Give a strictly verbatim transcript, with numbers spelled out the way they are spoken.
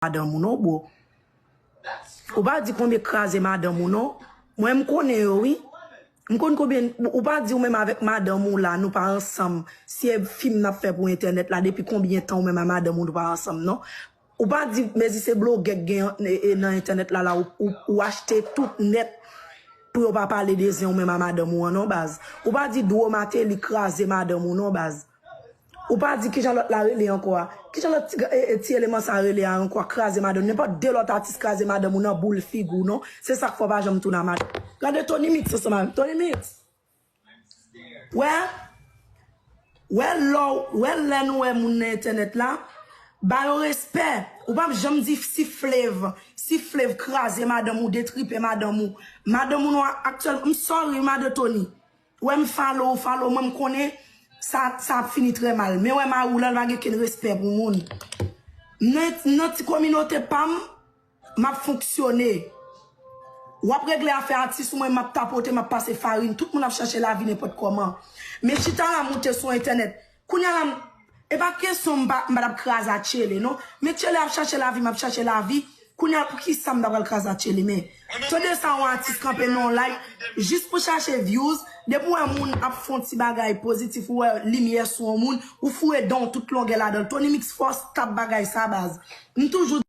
madanm ou non, bro. Ou pa di konbyen kraze madanm ou non. Mwen, m konnen yo, wi. M konn konbyen, ou pa di ou menm avèk madanm ou la, nou pa ansanm. Si e fim n ap fè pou entènèt la, depi konbyen tan ou menm a madanm ou nou pa ansanm non. Ou pa di, mezi se blogè k gen e, e, nan entènèt la, la, ou, ou, ou achte tout nèt pou yo pa pale de zen ou menm a madanm ou an non, baz. Ou pa di Dwo Mateli kraze madanm ou non, baz. Ou pa di kijan lòt la rele ankò a. Kijan lòt ti, e, e, ti eleman sa rele a ankò a, kraze madanm. Nenpòt de lòt atis kraze madanm ou nan boul figi w non. Se sa k fè w pa janm tounen a madanm. Gade Tony Mix ansanm avè m. Tony Mix. Wè? Wè lè w, wè lè nou wè moun nan entènèt la, ba yo respè. Ou p ap janm di si Flav, si Flav kraze madanm ou, detripe madanm ou. Madanm ou non aktyèl, m sorry, madan Tony. Wè m follow, follow, mwen m konnen sa, sa ap fini trè mal. Men wè mari w la, l pa gen kenn respè pou moun. Nan, nan ti kominote pa m, m ap fonksyone. W ap regle afè atis ou, mwen m ap tapote, m ap pase farin. Tout moun ap chache lavi nenpòt kòman. Men chita la moute sou entènèt. Kounye a la, m- e pa kesyon m pa, m pa t ap kraze a Tchele, non. Men Tchele ap chache lavi, m ap chache lavi. Kounye a, poukisa m ta pral kraze a Tchele? Men, tande sa yon atis kanpe nan yon live, jis pou chache views. Depi w wè moun ap fè yon ti bagay pozitif, ou wè limyè sou yon moun, ou foure dan w tout longè ladan l. Tony Mix fò stop bagay sa, baz. M toujou